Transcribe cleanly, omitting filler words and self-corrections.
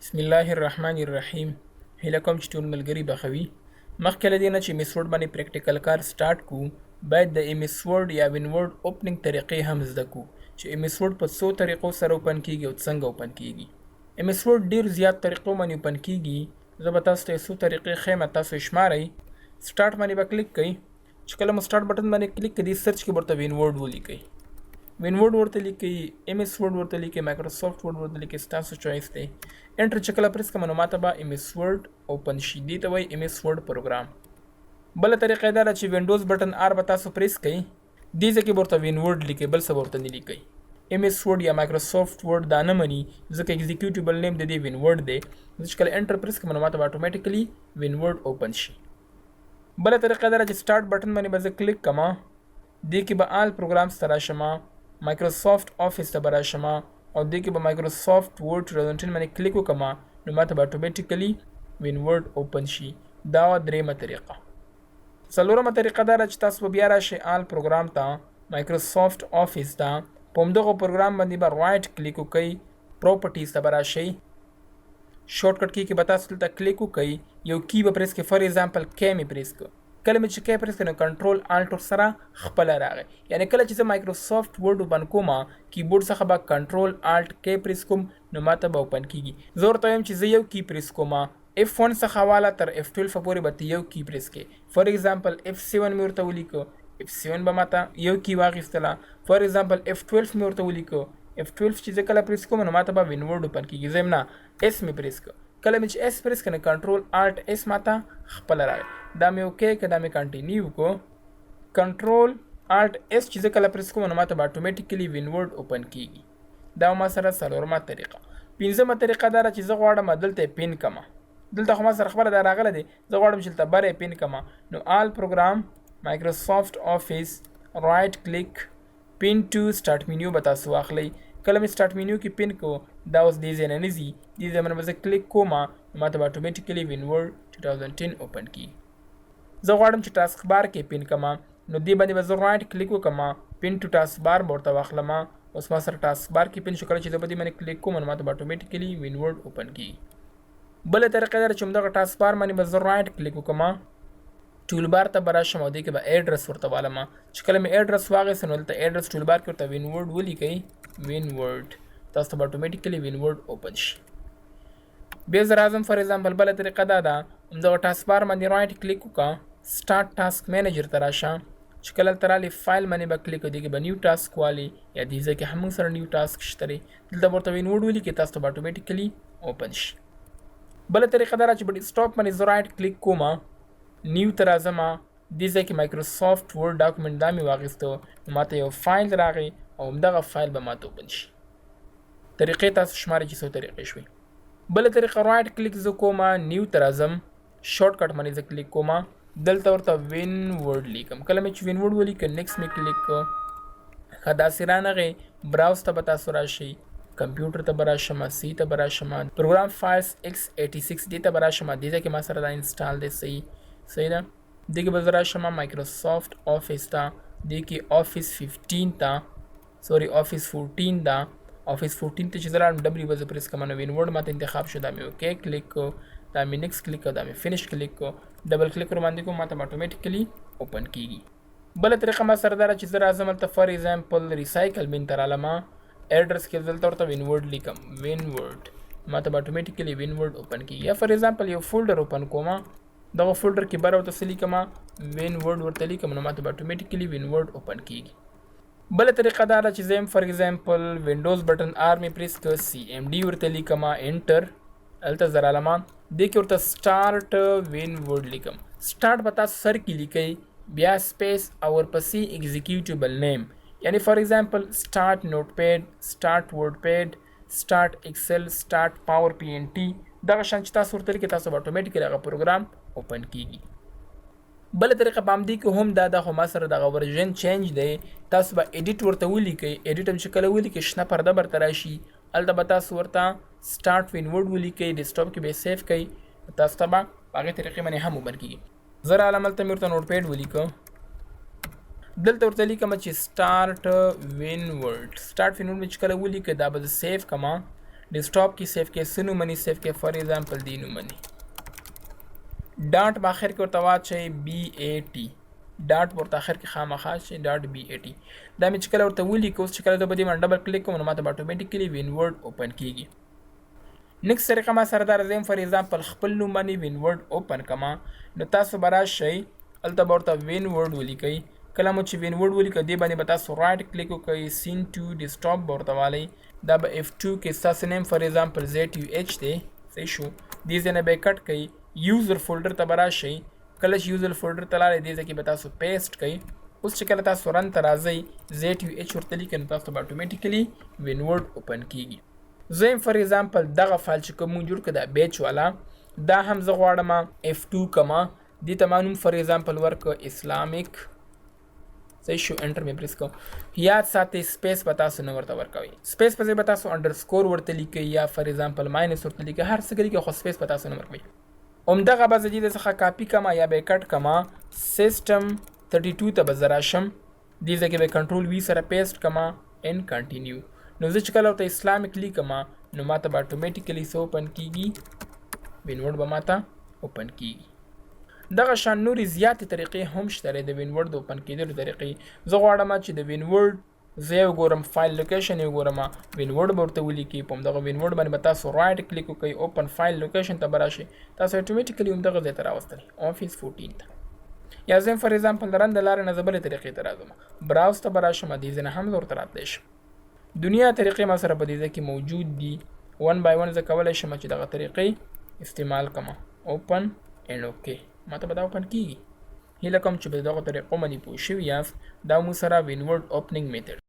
بسم الله الرحمن الرحیم. هیله کوم چې ټول ملګري به ښه وي. مخکې له دې نه چې ایم ایس ورډ باندې پریکټیکل کار سټارټ کو، باید د ایم ایس ورډ یا وین ورډ اوپننګ طریقې هم زده کو چې ایم ایس ورډ په څو طریقو سره اوپن کیږي او څنګه اوپن کیږي. ایم ایس ورډ ډیر زیات طریقو باندې اوپن کیږي. زه به تاسو ته څو طریقې ښیم، تاسو یې شمارئ. سټارټ باندې به کلیک کړئ. چې کله مو سټارټ بټن باندې کلیک کړئ، سرچ کې ورته وین ورډ ولیکئ. وین ورډ ورته لیکئ، ایم ایس ورډ ورته لیکئ، مایکروسافټ ورډ ورته لیکئ، ستاسو چوایس دی. انټر چې کله پریس کړم، نو ماته به ایم ایس ورډ اوپن شي. دې ته وایي ایم ایس ورډ پروګرام. بله طریقه دا ده چې وینډوز بټن آر به تاسو پریس کړئ، دې ځای کې به ورته وین ورډ لیکئ، بل څه به ورته نه لیکئ. ایم ایس ورډ یا مایکروسافټ ورډ دا نه مني، ځکه ایگزیکیوټیبل نیم د دې وین ورډ دی. زه چې کله انټر پریس کړم، نو ماته به اټومیټیکلی وین ورډ اوپن شي. بله طریقه دا ده چې سټارټ بټن باندې به زه کلیک کړم، دې کې به آل پروګرامز ته راشم، مایکروسافټ آفیس ته به راشم او دې کې به مایکروسافټ ورډ 2010 باندې کلیک وکړم، نو ماته به اټومیټیکلی وین ورډ اوپن شي. دا وه درېیمه طریقه. څلورمه طریقه دا ده چې تاسو به بیا راشئ آل پروګرام ته، مایکروسافټ آفیس ته، په همدغه پروګرام باندې به رایټ کلیک وکړئ، پراپرټیز ته به راشئ، شارټ کټ کی کې به تاسو دلته کلیک وکړئ، یو کی به پریس کړئ. فار ایگزامپل کی مې پریس کړ. کله مې چې کی پریس کړ، نو کنټرول آلټ ورسره خپله راغی. یعنی کله چې زه مایکروسافټ ورډ اوپن کوم، کیبورډ څخه به کنټرول آلټ کی پریس کوم، نو ماته به اوپن کیږي. زه ورته وایم چې زه یو کی پریس کوم، اف 1 څخه والا تر اف 12 پورې به ته یو کی پریس کې. فار ایگزامپل اف 7 مې ورته ولیکو، اف 7 به ماته یو کی واخیستله. فار ایگزامپل اف 12 مې ورته ولیکو، اف 12 چې زه کله پریس کوم، نو ماته به وین ورډ اوپن کیږي. زه نه اس مې پریس کو. کله مې چې اس پریس کړ، کنټرول آلټ اس ماته خپل راغی. دا مې اوکې که دا مې کنټینیو کو. کنټرول آلټ اس چې زه کله پریس کوم، نو ماته به اټومیټیکلی وین ورډ اوپن کیږي. دا ما سره څلورمه طریقه. پنځمه طریقه دا ده چې زه غواړم دلته پین کما. دلته خو ما سره خپله دا راغله دی، زه غواړم چې دلته بره پین کما. نو آل پروګرام، مایکروسافټ آفیس، رایټ کلیک، پین ټو سټارټ مینیو به تاسو واخلئ. کله مې سټارټ مینیو کې پین کو، دا اوس دې ځای نه نه ځي. دې ځای باندې به زه کلیک کوم، نو ماته به اټومیټیکلی وین ورډ 2010 اوپن کیږي. زه غواړم چې ټاسک بار کې پین کړم، نو دې باندې به زه رایټ کلیک وکړم، پین ټو ټاسک بار به ورته واخلم. اوس ما سره ټاسک بار کې پین شو. کله چې زه په دې باندې کلیک کوم، نو ماته به اټومیټیکلی وین ورډ اوپن کیږي. بله طریقه دا ده چې همدغه ټاسک بار باندې به زه رایټ کلیک وکړم، ټول بار ته به راشم او دې کې به ایډرس ورته والم. چې کله مې ایډرس واخیست، نو دلته ایډرس ټول بار کې ورته وین ورډ ولیکئ. وین ورډ تاسو ته به اټومیټیکلی وین ورډ اوپن شي. بیا زه راځم، فار ایگزامپل بله طریقه دا ده، همدغه ټاسک بار باندې رایټ کلیک وکړه، سټارټ ټاسک منیجر ته راشه. چې کله دلته رالې، فایل باندې به کلیک، دې کې به نیو ټاسک والي یا دې ځای کې هم موږ سره نیو ټاسک شته دی، دلته به ورته وین ورډ ولیکئ، تاسو ته به اټومیټیکلی اوپن شي. بله طریقه دا ده چې په ډیسکټاپ باندې زه رایټ کلیک کوم، نیو ته راځم، دې ځای کې مایکروسافټ ورډ ډاکومنټ دا مې واخیستو، نو ماته یو فایل راغی او همدغه فایل به ماته اوپن شي. طریقې تاسو شمارئ چې څو طریقې شوې. بله طریقه، رایټ کلیک زه کوم، نیو ته راځم، شارټ کټ باندې زه کلیک کوم، دلته ورته وین ورډ لیکم. کله مې چې وین ورډ ولیکه، نیکس مې کلیک کو، ښه داسې رانغی. براوز ته به تاسو راشئ، کمپیوټر ته به راشم، سی ته به راشم، پروګرام فایلز x86 دې ته به راشم. دې ځای کې ما سره دا انسټال دی. صحیح، صحیح ده. دې کې به زه راشم مایکروسافټ آفیس ته، دې کې آفیس 15 ته، سوري، آفیس 14 ده. آفیس 14 ته چې زه لاړم، ډبلیو به زه پریس کړم، نو وین ورډ ماته انتخاب شو. دا مې اوکې کلیک کو، دا مې نیکس کلیک کو، دا مې فینش کلیک کو، ډبل کلیک ور باندې کوم، ماته اټومیټیکلی اوپن کیږي. بله طریقه ما سره دا ده چې زه راځم هلته، فار ایگزامپل ریسایکل بین ته رالم، ایډرس کې دلته ورته وین ورډ لیکم. وین ورډ ماته به اټومیټیکلی وین ورډ اوپن کیږي. یا فار ایگزامپل یو فولډر اوپن کوم، دغه فولډر کې بره ورته څه لیکم؟ وین ورډ ورته لیکم، نو ماته به اټومیټیکلی وین ورډ اوپن کیږي. بله طریقه دا ده چې زه فار ایگزامپل وینډوز بټن آر می پریس که، سی ایم ډي ورته لیکم، انټر. هلته زه رالم، دې کې ورته سټارټ وین ورډ لیکم. سټارټ به تاسو سر کې لیکئ، بیا سپیس او ورپسې ایگزیکیوټیبل نیم، یعنی فار ایگزامپل سټارټ نوټ پیډ، سټارټ ورډ پیډ، سټارټ ایکسل، سټارټ پاور پی این ټي. دغه شان چې تاسو ورته لیکئ، تاسو به اټومیټیکلی هغه پروګرام اوپن کیږي. بله طریقه په همدې کې هم دا ده، خو ما سره دغه ورژن چینج دی. تاسو به ایډیټ ورته ولیکئ. ایډیټ هم چې کله ولیکئ، شنه پرده به درته راشي. هلته به تاسو ورته سټارټ وین ورډ ولیکئ، ډیسکټاپ کې به یې سیف کړئ، تاسو ته به په هغې طریقې باندې هم اوپن کیږي. زه رالم، هلته مې ورته نوټ پیډ ولیکه، دلته ورته لیکم چې سټارټ وین ورډ. سټارټ وین ورډ مې چې کله ولیکه، دا به زه سیف کړم. ډیسکټاپ کې سیف کې، څه نوم باندې سیف کې؟ فار ایگزامپل دی نوم باندې. ډاټ په اخر کې ورته واچئ، بی ای ټي. ډاټ ورته اخر کې خامخا شي، ډاټ بی ای ټي. دا مې چې کله ورته ولیکو، اوس چې کله زه په دې باندې ډبل کلیک کوم، نو ماته به اټومیټیکلی وین ورډ اوپن کیږي. نیکسټ طریقه ما سره دا راځم، فار ایگزامپل خپل نوم باندې وین ورډ اوپن کما، نو تاسو به راشئ، هلته به ورته وین ورډ ولیکئ. کله مو چې وین ورډ ولیکئ، دې باندې به تاسو رایټ کلیک وکړئ، سین ټو ډیسکټاپ به ورته والئ. دا به اف 2 کې ستاسو نیم فار ایگزامپل زیټ یو ایچ دی، صحیح شو؟ دې ځای نه به یې کټ کړئ، یوزر فولډر ته به راشئ. کله چې یوزر فولډر ته لاړئ، دې ځای کې به تاسو پیسټ کړئ. اوس چې کله تاسو رن ته راځئ، زیټ یو ایچ ورته لیکئ، نو تاسو به اټومیټیکلی وین ورډ اوپن کیږي. زه فار ایگزامپل دغه فایل چې کوم مونږ جوړ کړ، دا بیچ والا، دا هم زه غواړم F2 کما. دې ته ما نوم فار ایگزامپل ورکړ اسلامیک، صحیح شو؟ انټر مې پریس کو. یاد ساتئ، سپیس به تاسو نه ورته ورکوئ. سپیس په ځای به تاسو انډرسکور ورته لیکئ یا فار ایگزامپل ماینس ورته لیکئ، هر څه لیکئ، خو سپیس به تاسو نه ورکوئ. همدغه به زه دې څخه کاپي کما یا به کټ کما، سیستم 32 ته به زه راشم، دې ځای کې به کنټرول وی سره پیسټ کما ان کنټینیو. نو زه چې کله ورته اسلامیک لیکم، نو ماته به اټومیټیکلی څه اوپن کیږي؟ وینورډ به ماته اوپن کیږي. دغه شان نورې زیاتې طریقې هم شته د وینورډ د اوپن کېدلو طریقې. زه غواړم چې د وینورډ زه یې وګورم، فایل لوکیشن یې وګورم، وینورډ به ورته ولیکي. په همدغه وینورډ باندې به تاسو رایټ کلیک وکړئ، اوپن فایل لوکیشن ته به راشئ، تاسو اټومیټیکلی همدغه ځای ته راوستلی، آفیس 14 ته. یا زه فار ایگزامپل د رن د لارې نه زه بلې طریقې ته راځم، براوز ته به راشم، دې ځای نه هم زه ورته راتلی شم. دنیا طریقې ما سره په دې ځای کې موجود دي. 1 بای 1 زه کولی شم چې دغه طریقې استعمال کړم. اوپن اینډ اوکی، ماته به دا اوپن کیږي. هیله کوم چې په دغو طریقو باندې پوه شوي یاست. دا مو سره وینورډ اوپنینګ میتھډ.